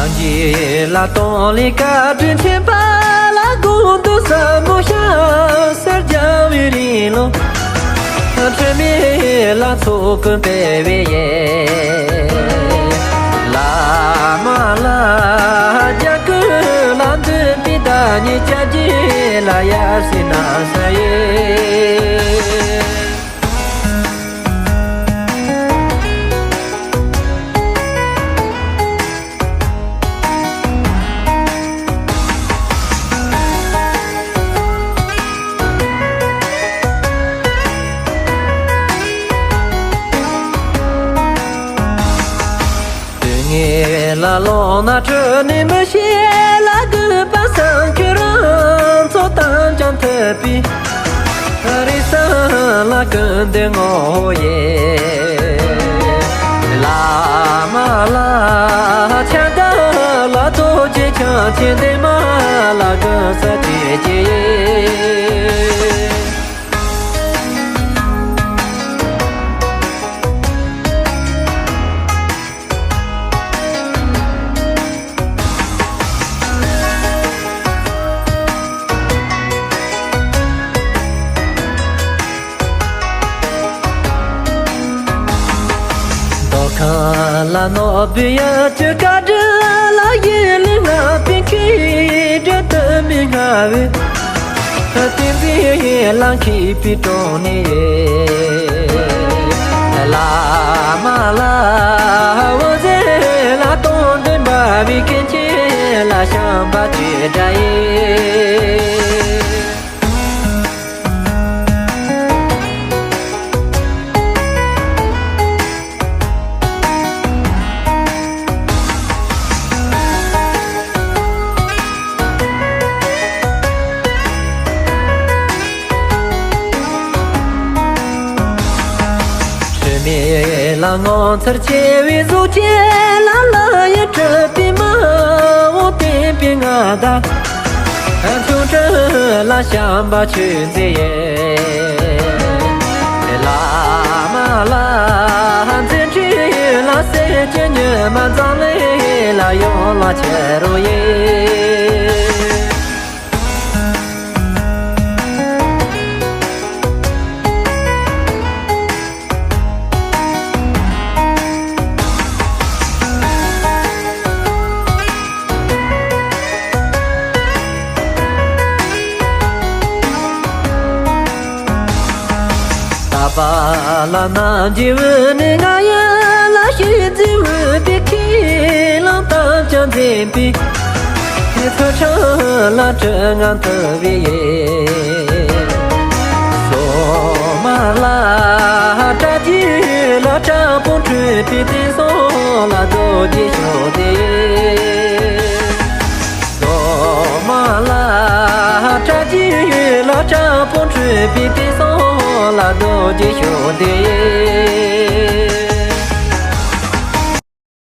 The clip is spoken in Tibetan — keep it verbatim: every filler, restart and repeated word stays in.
རྗེ་ལ་གཏོང་ལས་བཀའ་དྲིན་ཆེན་པ་ལ་དགོངས་འདུག་ཟབ་མོ་ཞབས་སར་སྦྱང་བའི་རིང་ལོ། འཁྲུལ་མེད་ལ་ཚོགས་ཀུན་སྤེལ་བའི་ཡེ། བླ་མ་ལ་རྒྱ་གུ་ལ་འདུས་པའི་བདག་ཉིད་སྐྱབས་རྗེ་ལ་ཡབ་སྲས་རྣམ་གསུམ་ཡེ། དུས་ངན་ལ་ལོག་ན་ཁྲོས་ནས་མི་ཤེས་ལ་གུས་པ་སངས་ཁྱོད་རང་ཚོ་དམ་བཅའ་མཐུད་པའི། རེ་ས་ལ་ཀུན་འདུས་ངོ་བོ་ཡེ། བླ་མ་ལ་ཕྱག་འཚལ་ལ་ཐུགས་རྗེ་འཆང་ཆེན་འདན་མ་ལ་གུས་བསུ་བཅས་ཀྱི་ཡེ། རྡོ་ཁ་ལ་ནོར་བུའི་ཡ་གྱི་བཀའ་དྲིན་ལ་ཡིད་ལས་ང་པའི་ཁྱེད་དྲི་དུ་མི་ང་བའི། བསྟན་འཛིན་ལ་མཁས་པའི་དྲུང་ནས། བླ་མ་ལ་འོད་ཟེར་ལ་གཏོང་འདུན་འབར་བའི་མཁན་ཆེན་ལ་བྱམས་པ་ཆེ་དྲག་ཡེ། འཁྲུལ་མེད་ལ་ངོ་མཚར་ཆེ་བའི་གཟུགས་ཅན་ལ་ལ་ཡི་སྤྲུལ་པའི་མ་འོངས་བསྟན་པའི་མངའ་བདག་ཆོ་འཕྲུལ་ལ་བྱམས་པ་ཆོས་མཛད་ཡེ། བླ་མ་ལ་མཛད་འཕྲིན་ལ་སེམས་ཅན་ཉོན་མོངས་ཙམ་ལས་ལ་ཡོང་ལ་ཁྱེར་རོ་ཡེ། ད་པ་ལ་ན་འཇིགས་བུ་ནི་ང་ཡ་ལ་ཤི་འཇིགས་བུ་དེ་ཁས་བླངས་དམ་བཅའ་འཛིན་པའི། ཚུལ་ཁྲིམས་ལ་དྲི་ང་མཐུན་པའི་ཡེ། སོ་མ་ལ་དྲག་རྒྱས་ལ་དྲག་པོ་འཁྲུལ་པའི་དེ་སོང་ལ་རྡོ་རྗེ་ཤོག་དེ། སོ་མ་ལ་དྲག་རྒྱས་ལ་དྲག་པོ་འཁྲུལ་པའི་དེ་སོང་ལ་རྡོ་རྗེ་ཤོག་དེ།